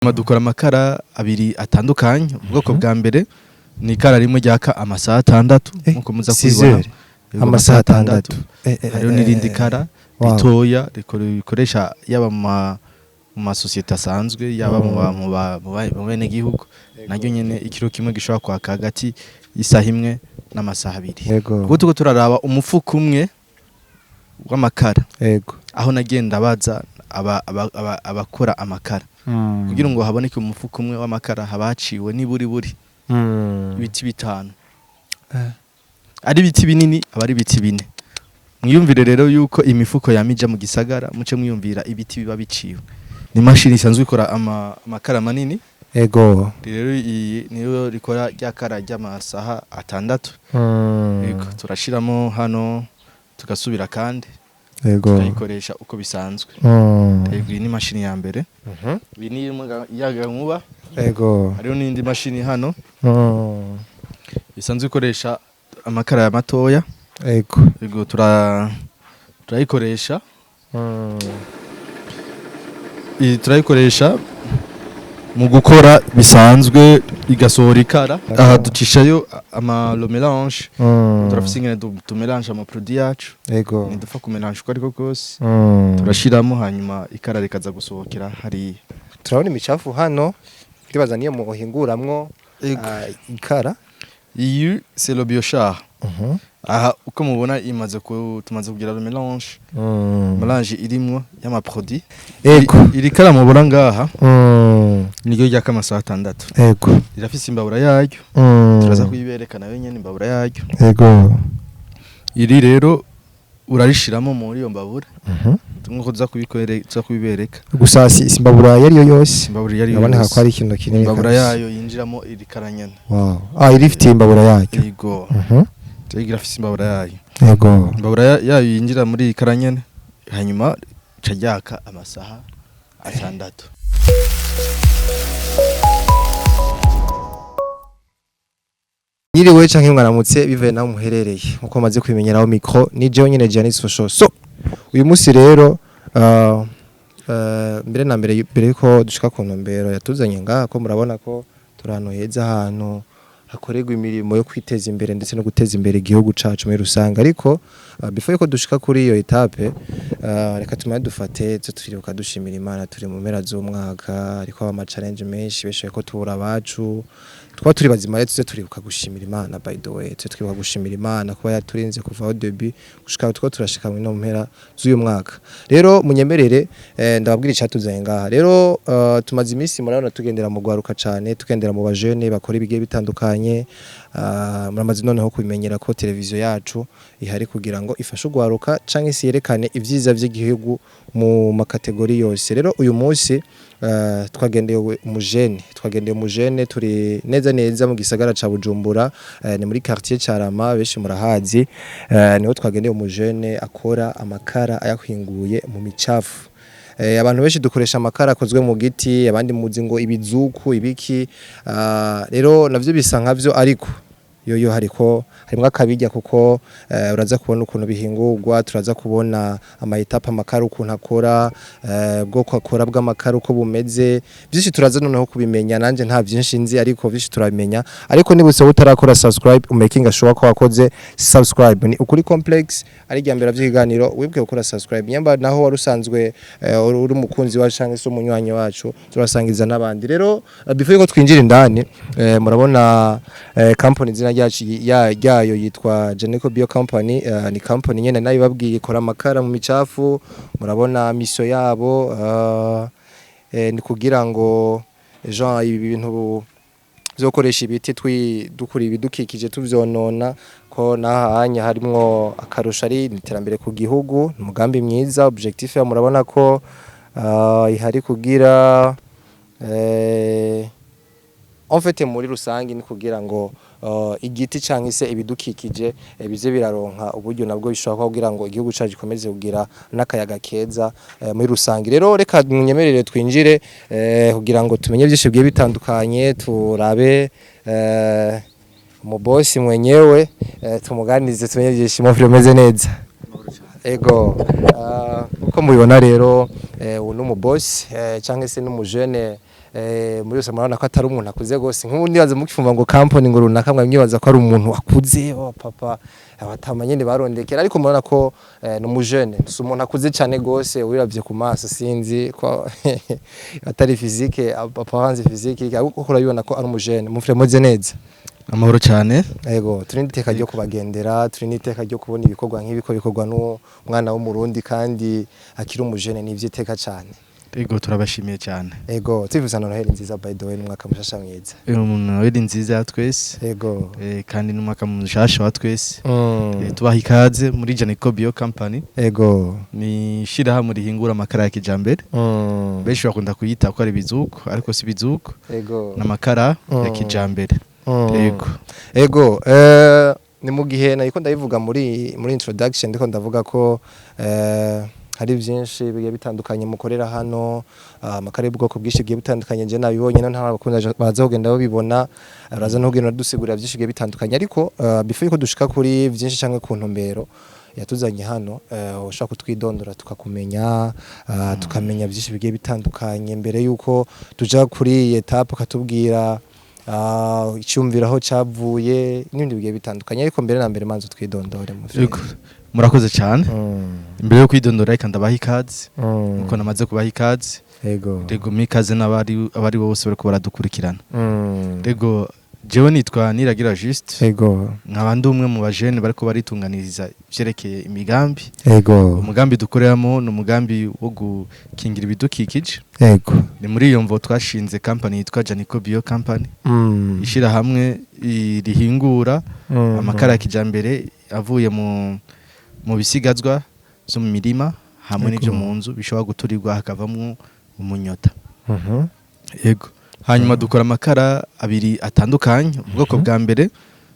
Dukora amakara abiri atandukanye. Ubwoko bwa mbere ni ikara rimwe ryaka amasaha 6, nkuko muza six kubibona. heures. Yego, amasaha 6. Hariho n'irindi kara ritoya rikoresha yaba mu masosiyete asanzwe, yaba mu benegihugu. Naryo nyene ikiro kimwe gishobora kwaka hagati y'isaha 1 n'amasaha 2. Kuko turiko turaraba umufuko umwe w'amakara, aho nagenda baza abakora amakara, kugira ngo haboneke umufuko umwe w'amakara haba haciwe niburi buri ibiti 5. Ari ibiti binini, aba ari ibiti 4. Mwiyumvire rero yuko imifuko yamija mu gisagara, muce mwiyumvira ibiti biba biciwe. Ni imashini isanzwe ikora amakara manini. Rero iyi niyo rikora rya kara ry'amasaha 6. Yego, turashiramo hano, tugasubira kandi tukayikoresha uko bisanzwe. Yego, iyi ni imashini ya mbere. Iyi ni nkuba. Hariho n'indi mashini hano isanzwe ikoresha amakara ya matoya. Yego, turayikoresha. Iyi turayikoresha mu gukora bisanzwe, igasohora ikara. Aha ducishayo ama le mélange. Turafise ingene tumélange ama produit yacu. Ntidupfa kumélange uko ariko kose. Turashiramo, hanyuma ikara rikaza gusohokera hariya. Turabona imicafu hano, ndibaza niyo muhinguramwo ikara. Iyi c'est le biochar. Aha uko mubona imaze ku tumaze kugira le mélange, mélange irimwo y'ama produit. Iri kara mubona ngaha niryo ryaka amasaha 6. Rirafise imbabura yaryo. Turaza kuyibereka nayo nyene imbabura yaryo. Iri rero urarishiramo muri iyo mbabura, nkuko tuza kubibereka. Gusa si imbabura iyo ariyo yose. Imbabura iyo ariyo Biraboneka yose. ko ari ikintu kinini Imbabura kabisa. yayo yinjiramo iri karanyana. Wow. Ah, irifitiye imbabura yaryo. Yego. Irafise imbabura yayo. Imbabura yayo yinjira muri iyi karanyene, hanyuma ica ryaka amasaha 6. Nyiriwe canke mwaramutse, bivuye naho muherereye. Nkuko maze kubimenyeraho, micro ni jewe nyene Janice Fosho. So uyu munsi rero, mbere na mbere, mbere yuko dushika ku ntumbero yatuzanye ngaha, ko murabona ko turi ahantu heza, ahantu hakorerwa imirimo yo kwiteza imbere ndetse no guteza imbere igihugu cacu muri rusange. Ariko before yuko dushika kuri iyo étape, reka tumare dufate tuze turibuka dushimira Imana. Turi mu mpera z'umwaka, ariko ama challenge menshi beshoye ko tubura abacu, twaba turi bazima. Rero tuze turibuka gushimira Imana. By the way, tuze twibuka gushimira Imana kuba yaturinze kuva au début gushika two turashika mu mpera z'uyu mwaka. Rero munyemerere, ndababwira icatuzanye ngaha. Rero tumaze iminsi murabona tugendera mu gwaruka cane, tugendera mu bajene bakora ibigiye bitandukanye. Muramaze noneho kubimenyera ko televiziyo yacu ihari kugira ngo ifashe ugwaruka canke se yerekane ivyiza vy'igihugu mu ma catégories yose. Rero uyu munsi twagendeye umujene, twagendeye umujene. Turi neza neza mu gisagara ca Bujumbura, ni muri quartier Carama, benshi murahazi. Niho twagendeye umujene akora amakara ayahinguye mu micafu. Abantu benshi dukoresha amakara akozwe mu giti, abandi muzi ngo ibizuku ibiki. Rero navyo bisa nkavyo, ariko yoyo hariko harimwo akabirya, kuko uraza kubona ukuntu bihingurwa, turaza kubona ama étapes amakara ukuntu akora, ubwoko akora bw'amakara uko bumeze. Byinshi turaza noneho kubimenya. Nanje nta byinshi nzi, ariko byinshi turabimenya. Ariko niba usaba utarakora subscribe, umaking sure ko wakoze subscribe. Ni ukuri complex ari rya mbere vy'ikiganiro, wibuke gukora subscribe. Nyamba naho wari usanzwe uri umukunzi wacu cyangwa se umunywanyi wacu, turasangiza n'abandi. Rero before yuko twinjira indani, murabona company izina ryacu ryayo yitwa Geneco Bio Company. Ni company nyene nayo babwiye ikora amakara mu micafu. Murabona mission yabo ni kugira ngo Jean ibi bintu vyo gukoresha ibiti dukura ibidukikije tuvyonona, ko nahanya harimwo akarusho, ari iterambere ku gihugu. Umugambi mwiza, objectif ya murabona ko ihari kugira en fait muri rusangi ni kugira ngo igiti canke se ibidukikije bize biraronka uburyo nabwo bishobora kugira ngo igihugu cacu gikomeze kugira n'akayaga keza muri rusangi. Rero reka munyemerere twinjire kugira ngo tumenye byinshi bigiye bitandukanye, turabe umubosi mwenyewe, tumuganirize, tumenye byinshi. Mu bimeze neza. Ego, uko mubibona rero, uyu ni umubosi cyangwa se n'umujene. Muri yose murabona ko atari umuntu akuze gose. Nk'ubu nibaza mukifumva ngo company ngo runaka, mwamwibaza ko ari umuntu akuze wa papa abatama nyene barondekera, ariko murabona ko ni umujene, si umuntu akuze cyane gose. Ubiravye ku maso, sinzi ko atari physique, apparence physique, ariko urabibona ko ari umujene. Mufre, moze neza? Amahoro cyane. Ego, turi n'iteka ryo kubagendera, turi n'iteka ryo kubona ibikorwa nk'ibi ko bikorwa n'umwana w'Umurundi kandi akiri umujene, ni ivy'iteka cyane. Ego, turabashimiye cyane. Ego, tubivuza na Noheli nziza, by the way, n'umwaka mushasha mwiza. Noheli nziza ya twese. Ego. Kandi n'umwaka mushasha wa twese. Tubaha ikaze muri Janico Bio Company. Ni ishirahamwe rihingura amakara ya kijambere. Benshi bakunda kuyita ko ari ibizuko, ariko si ibizuko. N'amakara ya kijambere. Ego. Ego, ni mu gihe nariko ndabivuga muri introduction, ndiko ndavuga ko hari byinshi bigiye bitandukanye mukorera hano, amakara y'ubwoko bwinshi bigiye bitandukanye. Je nabibonye, no nta bakunda baza kugenda babibona, baraza no kugenda dusigurira byinshi bigiye bitandukanye. Ariko before yuko dushika kuri byinshi canke ku ntumbero yatuzanye hano, ushaka kutwidondora tukakumenya, tukamenya byinshi bigiye bitandukanye mbere yuko tuja kuri iyi étape, ukatubwira icyumviro aho cyavuye n'ibindi bigiye bitandukanye. Ariko mbere na mbere, manze twidondore mu Ego. Murakoze cyane. Imbere yo kwidondora, reka ndabaha ikaze. Nkuko namaze kubaha ikaze. Rego, mikaze n'abari abari bose bariko baradukurikirana. Rego, jewe nitwa Niragira Juste. Nkaba ndi umwe mu bajene bariko baritunganiriza ivyerekeye imigambi. Umugambi dukoreramo ni umugambi wo gukingira ibidukikije. Ni muri iyo mvo twashinze company yitwa Janico Bio Company, ishirahamwe rihingura amakara ya kijambere avuye mu bisigazwa vyo mu mirima hamwe n'ivyo mu nzu bishobora guturirwa hakavamwo umunyota. Yego. Hanyuma dukora amakara abiri atandukanye. Ubwoko bwa mbere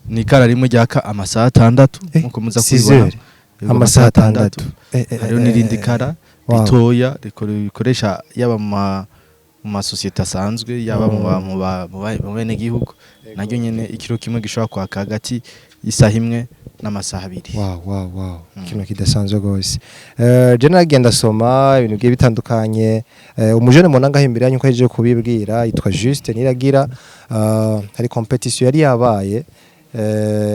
ni ikara rimwe ryaka amasaha 6, nkuko muza six kubibona. heures. Yego, amasaha 6. Hariho n'irindi kara ritoya rikoresha yaba mu masosiyete asanzwe, yaba mu benegihugu. Naryo nyene ikiro kimwe gishobora kwaka hagati y'isaha 1 n'amasaha 2. Wow. Ikintu kidasanzwe gose. Je nagenda soma ibintu bigiye bitandukanye. Umujene mubona ngaho imbere yanyu, ko yaje kubibwira, yitwa Juste Niragira. Hari competition yari yabaye.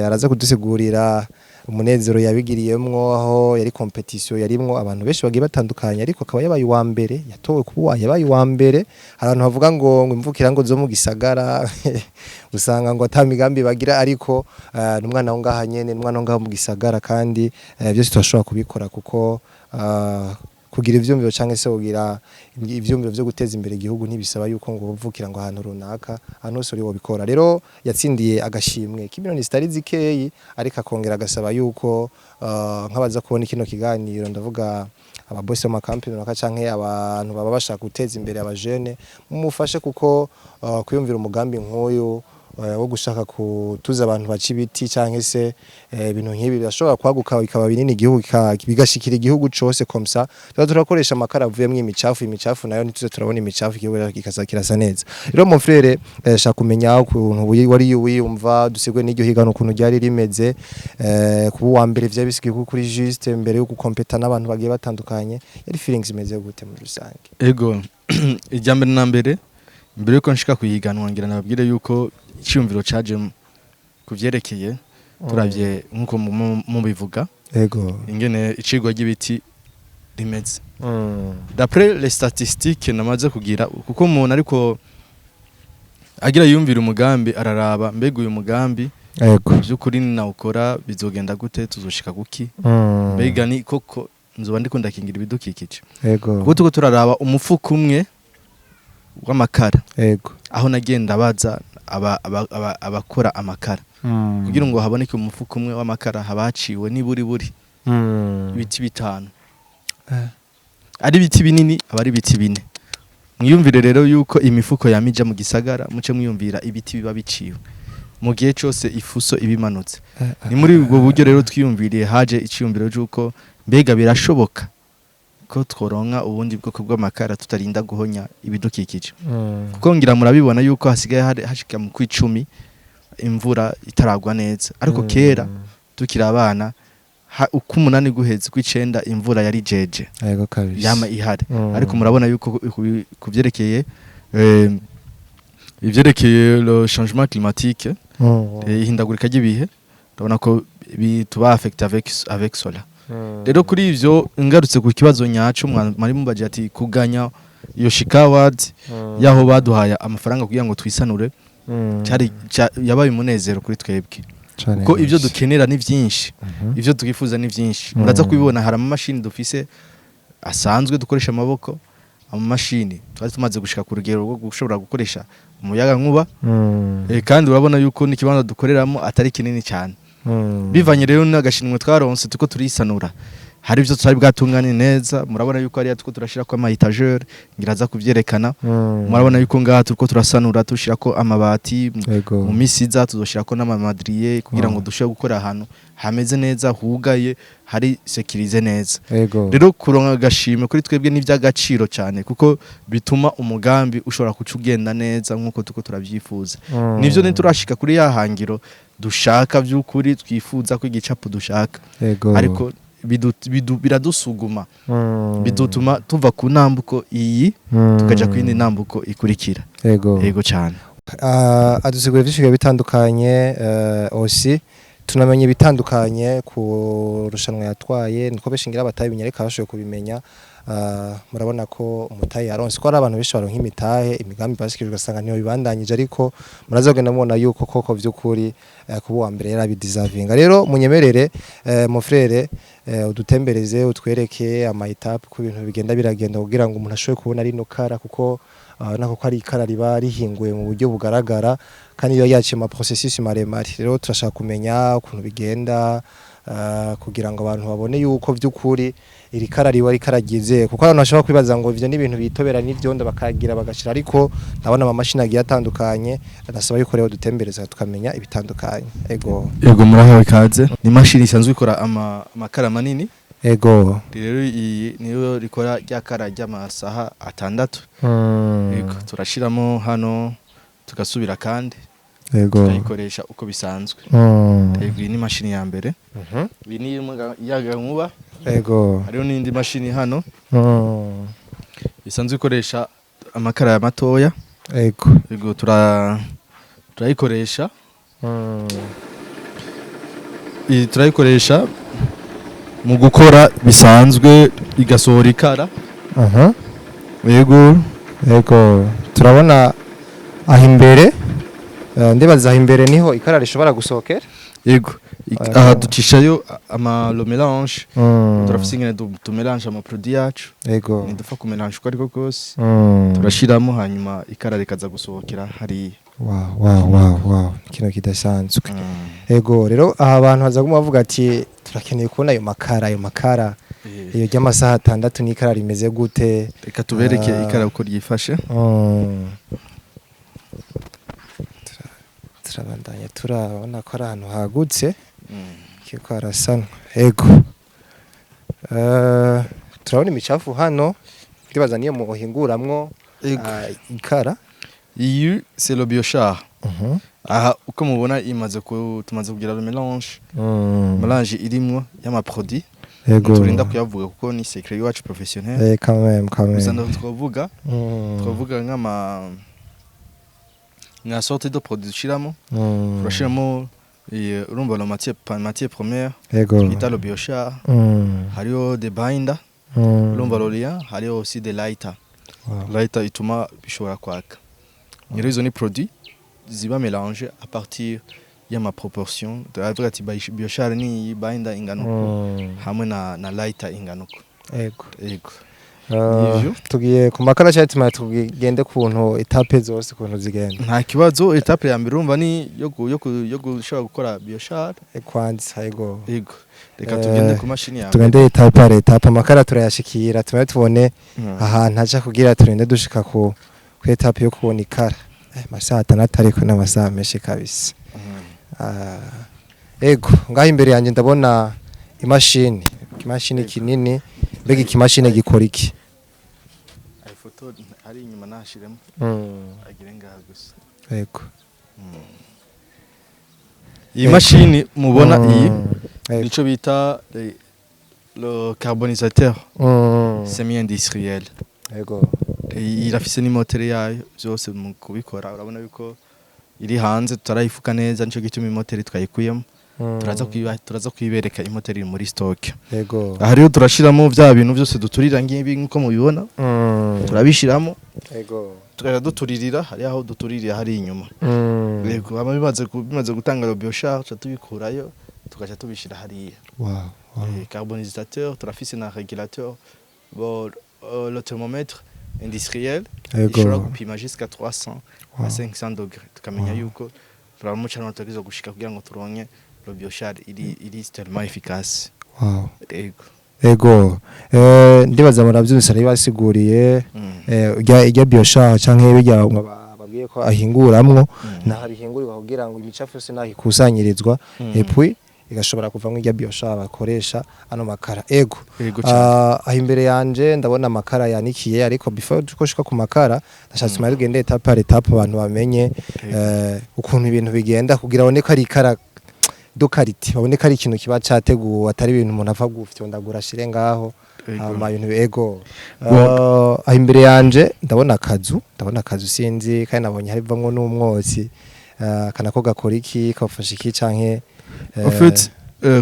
Araza kudusigurira umunezero yabigiriyemwo, aho yari competition yarimwo abantu benshi bagiye batandukanye, ariko akaba yabaye uwa mbere, yatowe kuba yabaye uwa mbere. Hari abantu bavuga ngo imvukira ngo zo mu gisagara usanga ngo ata migambi bagira, ariko ni umwana wo ngaha nyene, ni umwana wo ngaha mu gisagara, kandi byose turashobora kubikora, kuko kugira ivyumviro canke se kugira ivyumviro vyo guteza imbere igihugu ntibisaba yuko ngo uvukira ngo ahantu runaka, ahantu hose uri wobikora. Rero yatsindiye agashimwe k'imiliyoni zitari zikeyi, ariko akongera agasaba yuko nk'abaza kubona kino kiganiro, ndavuga ababosi b'amakampani runaka canke abantu baba bashaka guteza imbere abajene, mumufashe, kuko kwiyumvira umugambi nk'uyu wo gushaka kutuza abantu baca ibiti canke se ibintu nk'ibi birashobora kwaguka bikaba binini, igihugu bigashikira igihugu cose. Comme ça tuba turakoresha amakara avuyemwo imicafu, imicafu nayo ntituze turabona imicafu, igihugu kikaza kirasa neza. Rero mon frère, shaka kumenya ukuntu wari wiyumva, dusigwe n'iryo higano ukuntu ryari rimeze, kuba uwa mbere vyari bisigaye kuri Juste mbere yo gukompeta n'abantu bagiye batandukanye, yari feelings imeze gute muri rusange? Ego, ijya mbere na mbere, mbere yuko nshika kuyiganwa, ngira nababwire yuko icyumviro caje kuvyerekeye turavye nkuko mubivuga ingene icigwa ry'ibiti rimeze. D'après les statistiques namaze kugira, kuko umuntu ariko agira yumvira umugambi araraba mbega uyu mugambi by'ukuri ninawukora bizogenda gute, tuzoshika guki, mbega ni koko nzoba ndiko ndakingira ibidukikije? Kuko turiko turaraba umufuko umwe w'amakara, aho nagenda baza abakora amakara, kugira ngo haboneke umufuko umwe w'amakara haba haciwe niburi buri ibiti 5. Ari ibiti binini, aba ari ibiti 4. Mwiyumvire rero yuko imifuko yamija mu gisagara, muce mwiyumvira ibiti biba biciwe mu gihe cose ifuso ibimanutse. Ni muri ubwo buryo rero twiyumviriye, haje iciyumviro c'uko mbega birashoboka ko tworonka ubundi bwoko bw'amakara tutarinda guhonya ibidukikije, kuko ngira murabibona yuko hasigaye hashika mu kwicumi imvura itaragwa neza, ariko kera tukiri abana, uko 8 guheze kw'icenda imvura yari jeje Yego kabisa. yama ihari. Ariko murabona yuko kuvyerekeye Ivyerekeye le changement climatique, ihindagurika ry'ibihe, urabona ko tuba affecté avec cela. Rero kuri ivyo, ngarutse ku kibazo nyaco mwari mubaje ati kuganya iyo Shika Award, yaho baduhaye amafaranga kugira ngo twisanure, cyari yabaye umunezero kuri twebwe, Cane kuko ivyo gose. dukenera ni vyinshi, ivyo twifuza ni vyinshi. Muraza kubibona, hari amamashini dufise asanzwe dukoresha amaboko, amamashini twari tumaze gushika ku rugero rwo gushobora gukoresha umuyaga nkuba. Kandi urabona yuko n'ikibanza dukoreramo atari kinini cyane. Bivanye rero n'agashimwe twaronse, tuko turisanura, hari ibyo tutari bwatunganye neza. Murabona yuko hariya tuko turashirako ama étagère, ngira aza kuvyerekana. Murabona yuko ngaha turiko turasanura, tushirako amabati. Mu misi iza tuzoshirako n'ama madriers kugira ngo dushobore gukora ahantu hameze neza, hugaye, hari sécurisé neza. Rero kuronka agashimwe kuri twebwe ni iby'agaciro cyane, kuko bituma umugambi ushobora kuca ugenda neza nk'uko tuko turavyifuza. Nivyo, ntiturashika kuri ya hangiro dushaka by'ukuri, twifuza ko igicapo dushaka, ariko biradusuguma, bidutuma tuva ku ntambuko iyi tukaja ku yindi ntambuko ikurikira. Yego cyane. Adusigura byinshi bigiye bitandukanye, aussi tunamenye ibitandukanye ku rushanwa yatwaye, niko benshi ngira batabimenye, ariko abashoboye kubimenya, murabona ko umutahe yaronse, ko hari abantu benshi baronka imitahe, imigambi bashikije ugasanga niyo bibandanyije, ariko muraza kugenda mubona yuko koko vy'ukuri kuba uwa mbere yarabideservinga. Rero munyemerere, mon frère, udutembereze, utwereke ama étapes ko ibintu bigenda biragenda kugira ngo umuntu ashobore kubona rino kara, kuko nako ko ari ikara riba rihinguye mu buryo bugaragara kandi iyo yaciye ama processus maremare. Rero turashaka kumenya ukuntu bigenda, kugira ngo abantu babone yuko vy'ukuri iri kara riba ari kara ryizeye, kuko abantu bashobora kwibaza ngo ivyo ni ibintu bitobera n'ivyondo bakagira bagashira, ariko ndabona ama mashini agiye atandukanye. Ndasaba yuko rero dutembereza tukamenya ibitandukanye. Ego. Yego, murahawe ikaze. Ni imashini isanzwe ikora amakara manini. Rero iyi niyo rikora rya kara ry'amasaha 6. Yego, turashiramo hano, tugasubira kandi tukayikoresha uko bisanzwe. Yego, iyi ni imashini ya mbere. Iyi ni nkuba. Hariho n'indi mashini hano isanzwe ikoresha amakara matoya. Yego, turayikoresha. Iyi turayikoresha mu gukora bisanzwe, igasohora ikara. Yego. Ego, turabona aho imbere, ndibaza aho imbere niho ikara rishobora gusohokera. Yego. Ego. Aha ducishayo ama le mélange. Turafise ingene tumélange ama produit yacu. Ntidupfa kumélange uko ariko kose. Turashiramo, hanyuma ikara rikaza gusohokera hariya. Wow, ikintu kidasanzwe. Ego, rero aha abantu baza guma bavuga ati turakeneye kubona ayo makara, ayo makara, iyo ry'amasaha 6 n'ikara rimeze gute? Reka tubereke ikara uko ryifashe. Turabandanya turabona ko ari ahantu hagutse kiriko harasanwa. Ego. Turabona imicafu hano, ndibaza niyo muhinguramwo Ego. Ikara. Iyi c'est le biochar. Aha uko mubona imaze ku tumaze kugira le mélange. Mélange irimwo y'ama produit. Turinda kuyavuga kuko ni secret iwacu professionnel. Quand même, quand Gusa même. twavuga twavuga nka sorte de produit dushiramo. Turashiramo urumva la matière première twita le biochar. Hariho des binder, urumva l'olien, hariho aussi des lighter. Lighter ituma bishobora kwaka. Rero izo ni produit ziba mélange à partir y'ama proportion, turavuga ati biochar ni iyi, binder ingana uku, hamwe na lighter ingana uku. Yego. Nivyo. Tugiye ku makara cyangwa tumara tugende kuntu étapes zose kuntu zigenda? Nta kibazo. Étape ya mbere urumva ni yo gushobora gukora biochar. Kwanza, ego. Yego, reka tugende ku mashini ya mbere. Tugende étape par étape, amakara turayashikira, tumare tubone ahantu aja kugira turinde dushika ku étape yo kubona ikara. Amasaha 6 ariko n'amasaha menshi kabisa. Ego, ngaho imbere yanjye ndabona imashini, ikimashini kinini. Mbega ikimashini gikora iki? Ayo foto ari inyuma nashiremo, agire ngaha gusa. Iyi mashini mubona iyi, nico bita le carbonisateur semi industriel. Irafise n'imoteri yayo, byose mu kubikora. Urabona yuko iri hanze, tutarayifuka neza, nico gituma imoteri twayikuyemo. Turaza kuyibereka imoteri iri muri stock. Aha rero turashiramo vya bintu byose duturira ngibi, nkuko mubibona. Turabishiramo, tukaja duturirira. Hari aho duturirira hari inyuma. Yego, hama bimaze gutanga le biochar, tuca tubikurayo, tugaca tubishira hariya. Carbonisateur, turafise na régulateur, bon, le thermomètre industriel ishobora gupima jusqu'à 300 à 500 degrés, tukamenya yuko turamucana tugize gushika kugira ngo turonke le biochar iri tellement efficace. Yego. Ego. Ndibaza muravyumvise, ari basiguriye. Irya biochar canke bijya babwiye ko ahinguramwo, naho bihingurirwa kugira ngo imicafu yose naho ikusanyirizwa, et puis igashobora kuvamwo irya biochar bakoresha ano makara. Ego. Yego cyane. Ah, aho imbere yanje ndabona amakara yanikiye, ariko before ko shika ku makara, ndashatse tumare tugende étape par étape, abantu bamenye ukuntu ibintu bigenda kugira babone ko ari ikara de qualité, babone ko ari ikintu kiba categuwe, atari ibintu umuntu apfa gufyondagura ashire ngaho. Hama ibintu, ego. Aho imbere yanje ndabona akazu, sinzi kandi nabonye harivamwo n'umwotsi. Aka nako gakora iki, kafasha iki canke? En fait,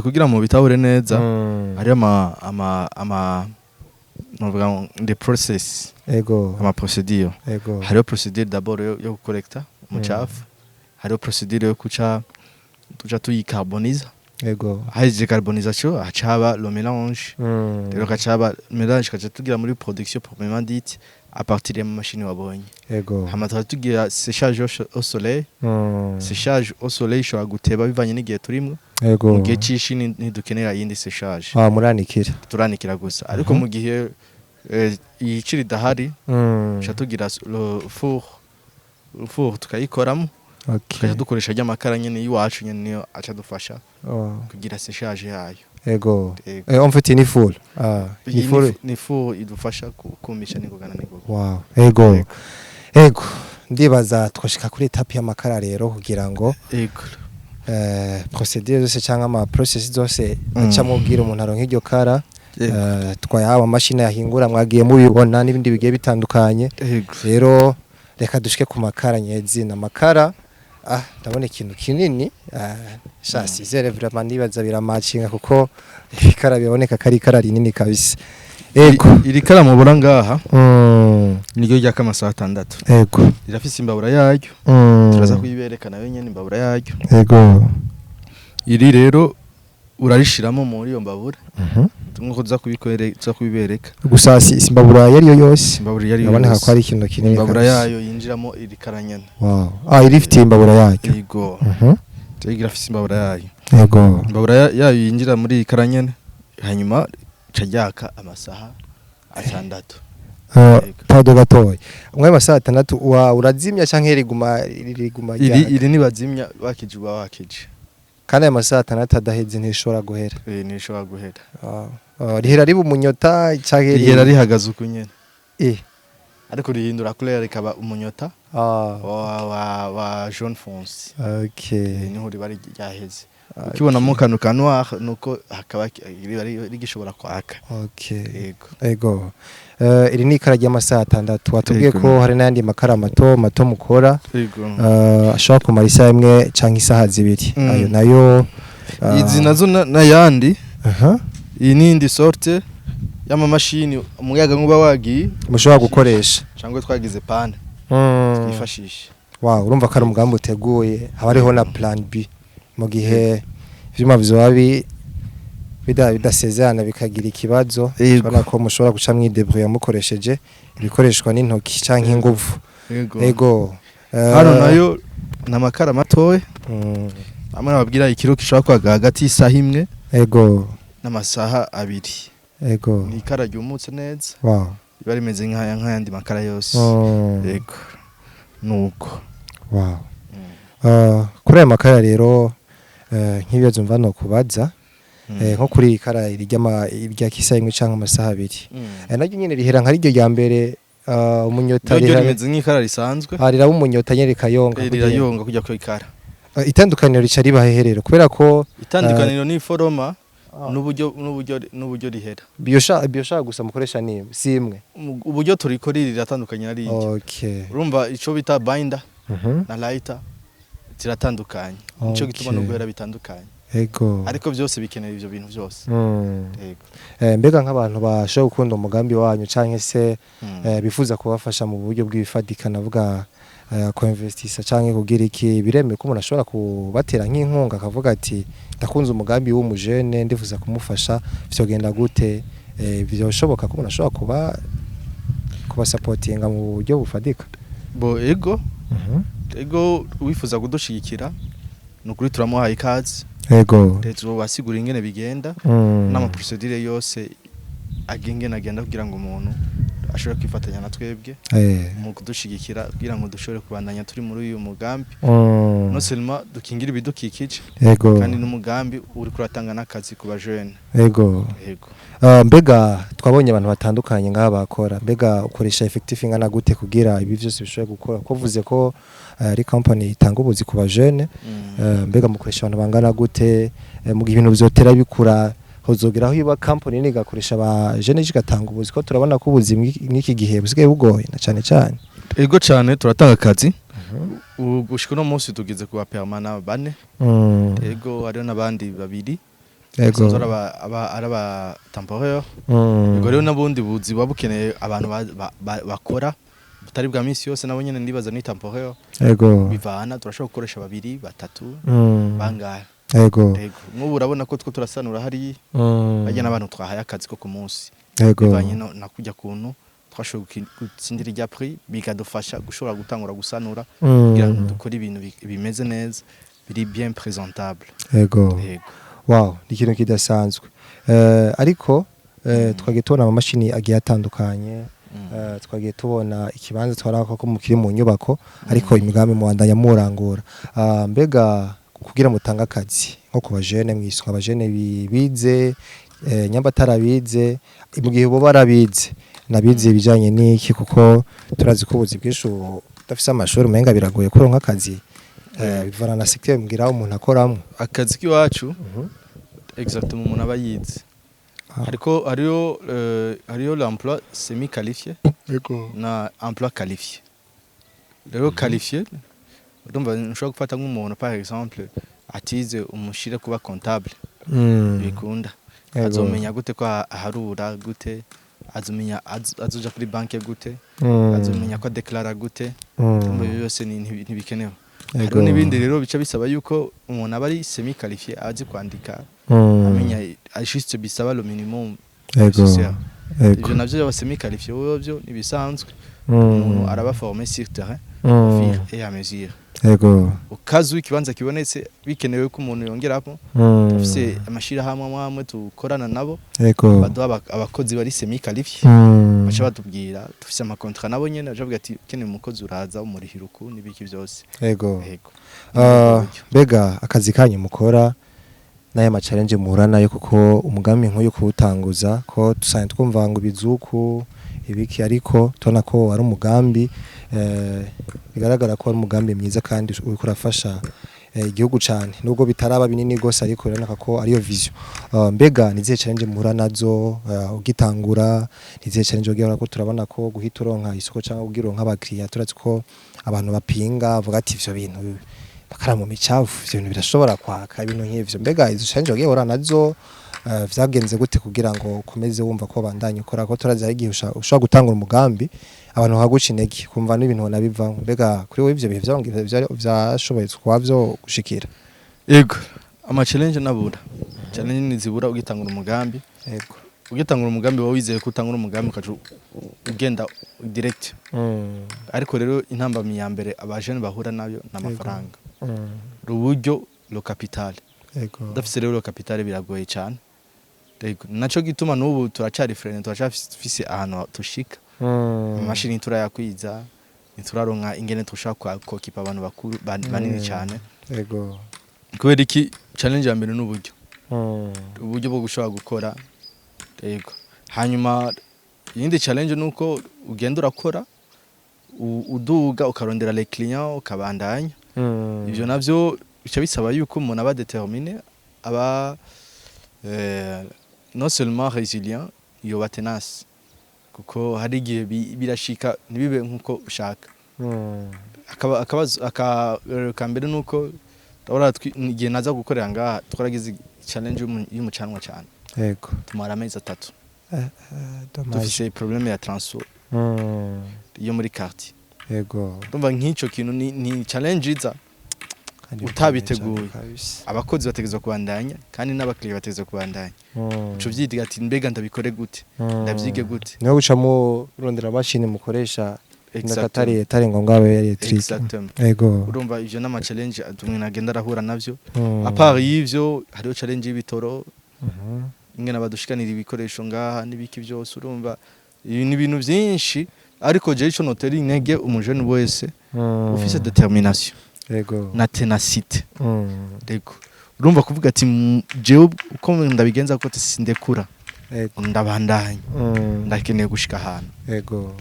kugira ngo bitahure neza, hariyo ama novuga ngo the process, ama procédure. Hariho procédure d'abord yo gucollecta umucafu, hariho procédure yo kuca tuca tuyicarboniza. Hahejeje carbonisation, haca haba le mélange. Rero haca haba mélange, kaca tugira muri production proprement dite à partir y'amamashini wabonye. Hama tukaca tugira séchage au soleil. Séchage au soleil ishobora guteba bivanye n'igihe turimwo. Mu gihe c'ishi ntidukenera iyindi séchage. Ah, muranikira. Turanikira gusa, ariko mu gihe iyici ridahari, tuca tugira le four, le four tukayikoramo, tukaca dukoresha ry'amakara nyene y'iwacu nyene, niyo aca dufasha kugira séchage yayo. Ego. En fait ni four. Ah, ni Iyi four. Ni four idufasha kumisha n'ingoga na n'ingoga. Wow. Ego. Ego. Ego. Ndibaza twashika kuri étape y'amakara rero kugira ngo procédure zose cyangwa ama process zose acamo ubwira umuntu aronka iryo kara. Twayahawe amashini yahingura, mwagiye mubibona n'ibindi bigiye bitandukanye. Rero reka dushike ku makara nyezina. Amakara, ah, ndabona ikintu kinini, ah, sha sizere vraiment, ndibaza biramacinga kuko ikara biboneka ko ari ikara rinini kabisa. Ego. Iri kara mubona ngaha niryo ryaka amasaha 6. Rirafise imbabura yaryo. Turaza kuyibereka nayo nyene imbabura yaryo. Iri rero urarishiramo muri iyo mbabura, nkuko tuza kubibereka. Gusa si imbabura yari yo yose? Imbabura yari yo Biraboneka yose. ko ari ikintu kinini Imbabura kabisa. yayo yinjiramo iri kara nyene. Wow. Ah, iri ifite imbabura yaryo. Yego. Irafise imbabura yayo. Imbabura yayo yinjira muri iyi kara nyene, hanyuma ica ryaka amasaha 6. Yego. Pardon gatoya, umwe amasaha 6 wa urazimya canke riguma Iri ryaka? Iri nibazimya, wakije uba wakije. Kandi aya masaha 6 adaheze ntishobora guhera? Ntishobora guhera. Ah, ah, rihera riba umunyota canke Rihera rihagaze uku nyene. Ariko rihindura couleur, rikaba umunyota wa jaune foncé. Niho riba ryaheze. Ukibonamo akantu ka noir, nuko hakaba riba rigishobora kwaka. Yego. Ego. Iri ni ikara ry'amasaha 6. Watubwiye ko hari n'ayandi makara mato mato mukora, ashobora kumara isaha imwe canke isaha 2. Ayo nayo Izi nazo n'ayandi. Iyi ni indi sorte y'amamashini, umuyaga nkuba wagiye mushobora gukoresha. Cyangwa twagize panne, twifashisha. Wow, urumva ko ari umugambi uteguye, haba hariho na plan B mu gihe ivyuma vyoba bidasezerana bikagira ikibazo. Urabona ko mushobora guca mwidébrouilla mukoresheje ibikoreshwa n'intoki canke inguvu. Yego. Ego. Hano nayo ni amakara matoya, amwe nababwira ikiro gishobora kwaga hagati y'isaha imwe n'amasaha 2. Ni ikara ryumutse neza, riba rimeze nk'ayandi makara yose. Yego, nuko. Wow. Kuri aya makara rero, nk'ibibazo mva no kubaza, nko kuri iyi kara irya kisa imwe canke amasaha 2, naryo nyene rihera nka riryo rya mbere, umunyota? Ryo rimeze nk'ikara risanzwe. Ah, riraba umunyota nyene rikayonga? Rirayonga kujya ku ikara. Itandukaniro rica riba hehe rero, kubera ko Itandukaniro ni foroma. N'uburyo rihera. Biochar gusa mukoresha ni si imwe? Uburyo turikora riratandukanye na rirya. Urumva ico bita binder na lighter ziratandukanye, nico gituma no guhera bitandukanye. Ariko byose bikenera ivyo bintu byose. Yego. Mbega nk'abantu bashobora gukunda umugambi wanyu canke se bifuza kubafasha mu buryo bw'ibifatika, navuga kuinvestisa canke kugira iki, biremewe ko umuntu ashobora kubatera nk'inkunga akavuga ati: "Ndakunze umugambi w'umujene, ndifuza kumufasha"? Vyogenda gute? Vyoshoboka ko umuntu ashobora kubasapotinga mu buryo bufatika? Bo, ego. Ego, wifuza kudushigikira, ni ukuri turamuhaye ikaze. Leta basigura ingene bigenda n'ama procédures yose agengene agenda kugira ngo umuntu ashobore kwifatanya na twebwe mu kudushigikira kugira ngo dushobore kubandanya turi muri uyu mugambi, non seulement dukingira ibidukikije, kandi n'umugambi uri kuratanga n'akazi ku bajene. Yego. Mbega twabonye abantu batandukanye ngaha bakora. Mbega ukoresha effectif ingana gute kugira ibi vyose bishobore gukora? Ko uvuze ko ari company itanga ubuzi ku bajene, mbega mukoresha abantu bangana gute? Mu gihe ibintu vyotera bikura, hozogeraho iba company nini igakoresha abajene, igatanga ubuzi? Ko turabona ko ubuzi mw'iki gihe busigaye bugoye na cane cane. Ego cane, turatanga akazi. Ubu gushika uno munsi tugeze ku ba permanents bane. Ego, hariho n'abandi babiri basanzwe ari aba temporaire. Ego, rero n'ubundi buzi buba bukeneye abantu bakora butari bwa misi yose, nabo nyene ndibaza ni temporaire. Bivana, turashobora gukoresha babiri, batatu, bangahe. Ego, nk'ubu urabona ko two turasanura hariya, barya n'abantu twahaye akazi ko ku munsi, bivanye na kujya kuntu twashoboye gutsindira irya prix, bikadufasha gushobora gutangura gusanura kugira ngo dukore ibintu bimeze neza, biri bien présentable. Yego. Wow, ni ikintu kidasanzwe. Ariko twagiye tubona amamashini agiye atandukanye, twagiye tubona ikibanza, twarako ko mukiri mu nyubako, ariko imigambi mubandanya murangura. Mbega kugira mutange akazi nko ku bajene, mwiswe abajene bize, nyamba atarabize, mu gihe bo barabize nabize ibijanye n'iki? Kuko turazi ko ubuzi bwinshi ubu udafise amashuri umenga biragoye kuronka akazi, bivana na secteur mbwira umuntu akoramwo. Akazi k'iwacu, exactement, umuntu aba yize. Ariko hariho l'emploi semi qualifié na emploi qualifié. Rero qualifié, urumva nshobora gufata nk'umuntu par exemple atize, umushire kuba comptable, bikunda? Azomenya gute ko aharura gute? Azomenya azoja kuri banke gute? Azomenya ko adeklara gute? Urumva ibyo byose ntibikenewe. Hariho n'ibindi rero bica bisaba yuko umuntu aba ari semi qualifié, azi kwandika, amenya juste bisaba le minimum nécessaire. Ivyo navyo byaba semi qualifié byo nibisanzwe, umuntu araba formé sur terrain au fur et à mesure. Ukazu ikibanza kibonetse bikenewe ko umuntu yongeramo, dufise amashirahamwe amwe amwe tukorana nabo, baduha abakozi bari semi qualifié, baca batubwira, dufise ama contrats nabo nyene, baca bavuga ati: "Ukeneye umukozi uraza umurihira uku", n'ibiki byose. Yego. Mbega akazi kanyu mukora n'aya ma challenge muhura nayo, kuko umugambi nk'uyu kuwutanguza, ko dusanzwe twumva ngo ibizuku ibiki, ariko tubona ko ari umugambi, bigaragara ko ari umugambi mwiza kandi uriko urafasha igihugu cane, nubwo bitaraba binini gose, ariko biraboneka ko ariyo vision. Mbega ni izihe challenge muhura nazo ugitangura? Ni izihe challenge ugira ko turabona ko guhita uronka isoko cyangwa kugira uronka abakiriya, turazi ko abantu bapinga bavuga ati: "Ivyo bintu bakara mu micafu, ivyo bintu birashobora kwaka", ibintu nk'ivyo. Mbega izo challenge wagiye uhura nazo, vyagenze gute kugira ngo ukomeze wumva ko bandanye ukora? Ko turazi hari igihe ushobora gutangura umugambi, abantu bakaguca intege, kumva n'ibintu banabivamwo. Mbega kuri wowe ivyo bihe vyashoboye kuba vyo gushikira? Yego, ama challenge nabura, challenge ntizibura ugitangura umugambi. Ugitangura umugambi wowe wizeye ko utangura umugambi ukaca ugenda direct, ariko rero intambamyi ya mbere abajene bahura nayo ni amafaranga, uburyo, le capital. Udafise rero le capital biragoye cyane. Yego, naco gituma n'ubu turacari frein, turacafise ahantu tushika, amashini turayakwiza, ntituraronka ingene tushobora kokipa abantu bakuru banini cyane. Kubera iki? Challenge ya mbere ni uburyo, uburyo bwo gushobora gukora. Yego, hanyuma iyindi challenge ni uko ugenda urakora, uduga, ukarondera les clients, ukabandanya. Ivyo navyo bica bisaba yuko umuntu aba déterminé, aba Non seulement résilient, yoba tenace, kuko hari igihe birashika ntibibe nkuko ushaka. Akabazo aka ka mbere nuko ndabona igihe naza gukorera ngaha twaragize challenge y'umucanwa cyane. Tumara amezi 3 Dommage. dufise problème ya transport yo muri quartier. Ndumva nk'ico kintu ni challenge iza Kandi utabiteguye. bikomeye cyane kabisa. Abakozi bategerezwa kubandanya kandi n'abakiriya bategerezwa kubandanya. Uco vyiga ati mbega ndabikore gute, ndavyige gute? Niho guca murondera mashini mukoresha. Exactement. Atari ngombwa abe ari électrique. Exactement. Urumva ivyo n'ama challenge umuntu agenda arahura navyo. À part y'ivyo, hariho challenge y'ibitoro, ingene badushikanira ibikoresho ngaha n'ibiki byose. Urumva ibi ni ibintu byinshi, ariko jewe ico notera intege umujene wese ufise détermination na ténacité, rego urumva kuvuga ati jewe uko ndabigenza kote sindekura, ndabandanya, ndakeneye gushika ahantu.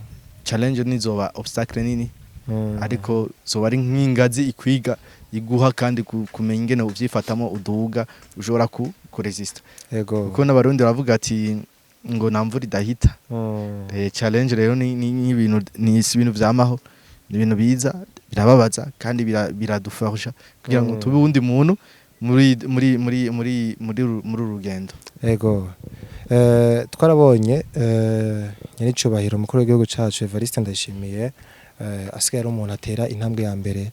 Challenge nizoba obstacle nini, ariko zoba ari nk'ingazi ikwiga iguha kandi kumenya ingene uvyifatamo, uduga ushobora ku kuresista, kuko n'Abarundi baravuga ati ngo nta mvura idahita. Challenge rero ni nk'ibintu, ni si ibintu vyamaho, ni ibintu biza birababaza kandi biradufasha kugira ngo tube uwundi muntu muri uru rugendo. Ego. Twarabonye nyenicubahiro umukuru w'igihugu cacu Evariste Ndayishimiye asigaye ari umuntu atera intambwe ya mbere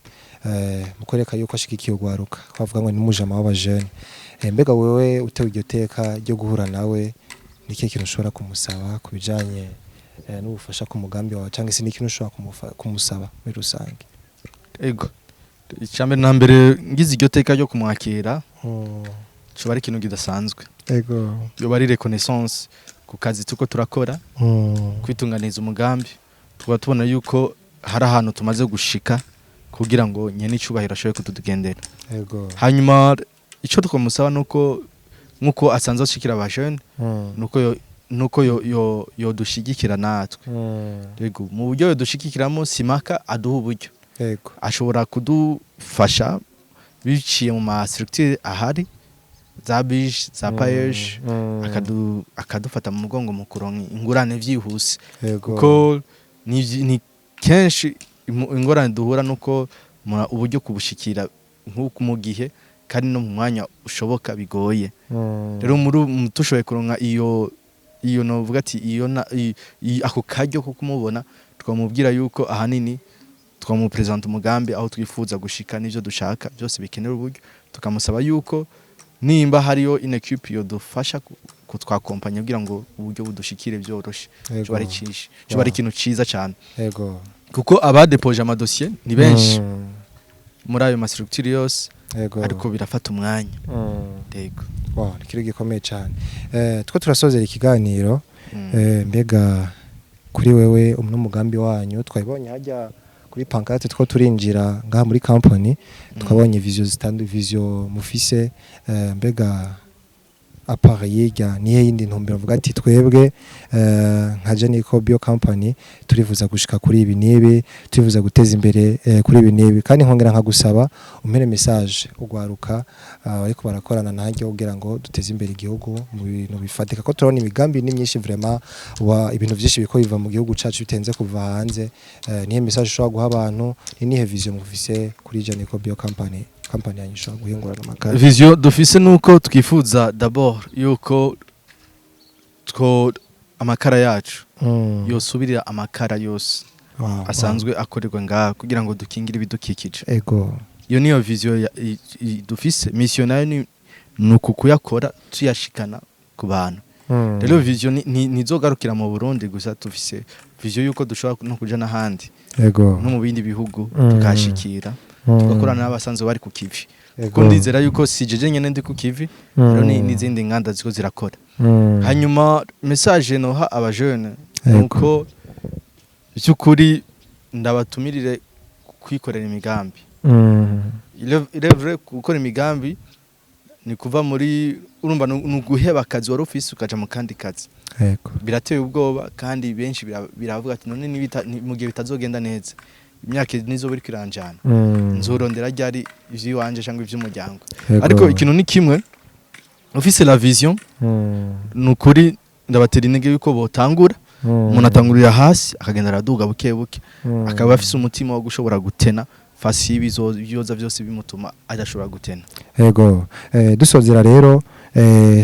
mu kwereka yuko ashigikiye urwaruka, twavuga ngo ni mujama w'abajene. Mbega wewe utewe iryo teka ryo guhura nawe, ni ikihe kintu ushobora kumusaba ku bijanye n'ubufasha ku mugambi wawe, cyangwa se ni ikintu ushobora kumusaba muri rusange? Ego, icambere na mbere, ngize iryo teka ryo kumwakira, coba ari ikintu kidasanzwe. Yoba ari reconnaissance ku kazi tuko turakora, kwitunganiza umugambi, tukaba tubona yuko hari ahantu tumaze gushika kugira ngo nyene icubahiro ashobore kutugendera. Hanyuma ico twamusaba nuko nkuko asanzwe ashikira abajene, nuko yodushigikira natwe. Yego, mu buryo yodushigikiramo, simaka aduha uburyo, ashobora kudufasha biciye mu ma structure ahari, za BIJE, za PAEEJ, akadufata mu mugongo mu kuronka ingurane vyihuse, kuko ni kenshi ingorane duhura nuko uburyo kubushikira nk'uku mu gihe kandi no mu mwanya ushoboka bigoye. Rero muri tushoboye kuronka iyo novuga ati iyo ako karyo ko kumubona, twamubwira yuko ahanini twamupresenta umugambi aho twifuza gushika n'ivyo dushaka byose bikenera uburyo, tukamusaba yuko nimba hariyo une équipe yodufasha kutwakompanya kugira ngo uburyo budushikire byoroshe, coba ari cishi, coba ari ikintu ciza cyane, kuko abadepoje amadosiye ni benshi muri ayo ma structure yose, ariko birafata umwanya. Yego. Wow, ni ikintu gikomeye cyane. Two turasozera ikiganiro. Mbega kuri wewe umwe mugambi wanyu twabonye hajya kuri pancarte two turinjira ngaha muri company, twabonye vision zitandu, vision mufise. Mbega à part yirya, nihe yindi ntumbero mvuga ati twebwe nka Jenico Bio Company turifuza gushika kuri ibi n'ibi, turifuza guteza imbere kuri ibi n'ibi? Kandi nkongera nkagusaba umpere message ugwaruka ariko barakorana nanjye kugira ngo duteze imbere igihugu mu bintu bifatika, ko turabona imigambi ni myinshi vraiment, wa ibintu byinshi biko biva mu gihugu cacu bitenze kuva hanze. Nihe message ushobora guha abantu, ni nihe vision mufise kuri Jenico Bio Company, company yanyu ishobora guhingurana amakara? Vision dufise nuko twifuza d'abord yuko two amakara yacu yosubirira amakara yose asanzwe akorerwa ngaha kugira ngo dukingire ibidukikije. Iyo niyo vision dufise. Mission nayo ni uku kuyakora tuyashikana ku bantu. Rero vision ntizogarukira mu Burundi gusa, dufise vision yuko dushobora no kuja n'ahandi, no mu bindi bihugu, tukahashikira, tugakorana n'abasanzwe bari ku kivi, kuko ndizera yuko si jeje nyene ndi ku kivi, rero n'izindi nganda ziko zirakora. Hanyuma message noha abajene nuko by'ukuri ndabatumirire kwikorera imigambi. Il est vrai, gukora imigambi ni kuva muri, urumva, ni uguheba akazi wari ufise ukaja mu kandi kazi. Birateye ubwoba kandi benshi biravuga ati none mu gihe bitazogenda neza, imyaka nizo biriko iranjana, nzorondera ryari ivy'iwanje cyangwa ivy'umuryango? Ariko ikintu ni kimwe. Ufise la vision, nukuri ndabatera intege yuko botangura. Umuntu atangurira hasi, akagenda araduga buke buke, akaba afise umutima wo gushobora gutena fasi y'ibizoza byose bimutuma adashobora gutena. Ego, dusozera rero,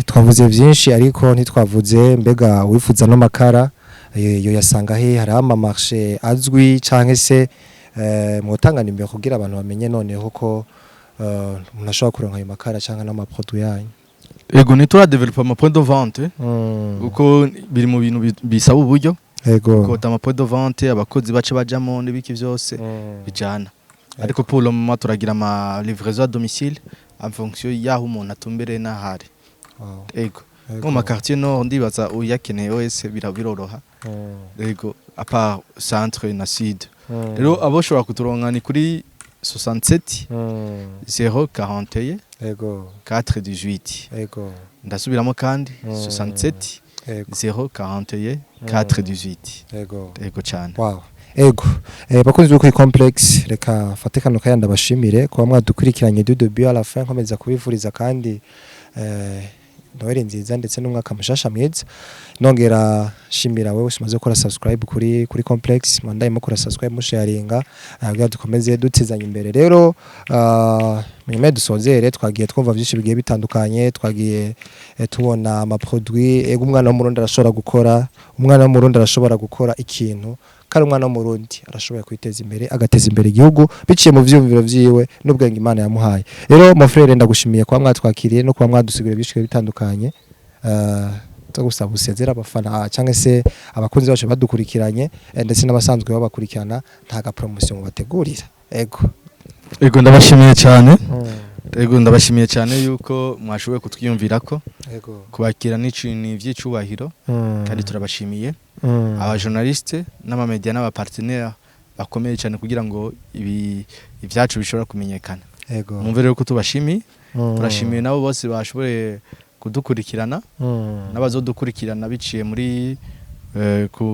twavuze vyinshi ariko ntitwavuze mbega wifuza no makara yo yasanga he? Hari ama marché azwi canke se mwotanga nimero kugira abantu bamenye noneho ko umuntu ashobora kuronka ayo makara canke n'ama produit yanyu? Ego, nitura développa ama point de vente, kuko biri mu bintu bisaba uburyo. Kota ama point de vente, abakozi bace bajamo n'ibiki vyose bijana. Ariko pour le moment turagira ama livraison à domicile en fonction y'aho umuntu atumbereye n'ahari. Ego. Nko mu quartier nord, ndibaza uyakeneye wese biroroha. Ego, à part centre na sud. Rero abo ushobora kuturonka ni kuri 67 041 418. Ndasubiramo kandi: 67 041 418. Ego cyane. Wow. Ego. Bakunzi bo kuri Complex, reka fate kano kanya ndabashimire kuba mwadukurikiranye du début à la fin. Nkomeza kubifuriza kandi Noheli nziza ndetse n'umwaka mushasha mwiza. Nongera shimira wewe umaze gukora subscribe kuri Complex, mwandaye mukora subscribe, musharinga, kugira dukomeze dutezanya imbere. Rero munyuma dusozere, twagiye twumva byinshi bigiye bitandukanye, twagiye tubona ama produit. Ego, umwana w'Umurundi arashobora gukora, umwana w'Umurundi arashobora gukora ikintu, kandi umwana w'Umurundi arashoboye kwiteza imbere, agateza imbere igihugu biciye mu vyumviro vyiwe n'ubwenge Imana yamuhaye. Rero mon frère, ndagushimiye kuba mwatwakiriye no kuba mwadusiguriye byinshi bigiye bitandukanye. Tugusaba usezera abafana cyangwa se abakunzi bacu badukurikiranye, ndetse n'abasanzwe babakurikirana, nta ga promotion mubategurira. Ego. Ego, ndabashimiye cyane. Ego, ndabashimiye cyane yuko mwashoboye kutwiyumvirako. Kubakira ni iby'icubahiro, kandi turabashimiye abajournaliste n'amamedia n'abapartenaire bakomeye cyane kugira ngo ibi ibyacu bishobora kumenyekana. Mwumve rero ko tubashimiye. Turashimiye nabo bose bashoboye kudukurikirana n'abazodukurikirana biciye muri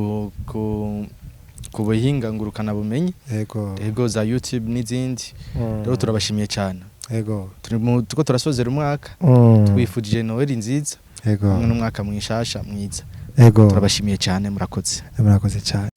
ku buhinga ngurukana bumenyi. Ego, za YouTube n'izindi. Rero turabashimiye cyane. Turiko turasozera umwaka, twifujije Noheli nziza hamwe n'umwaka mwishasha mwiza. Turabashimiye cyane, murakoze. Murakoze cyane.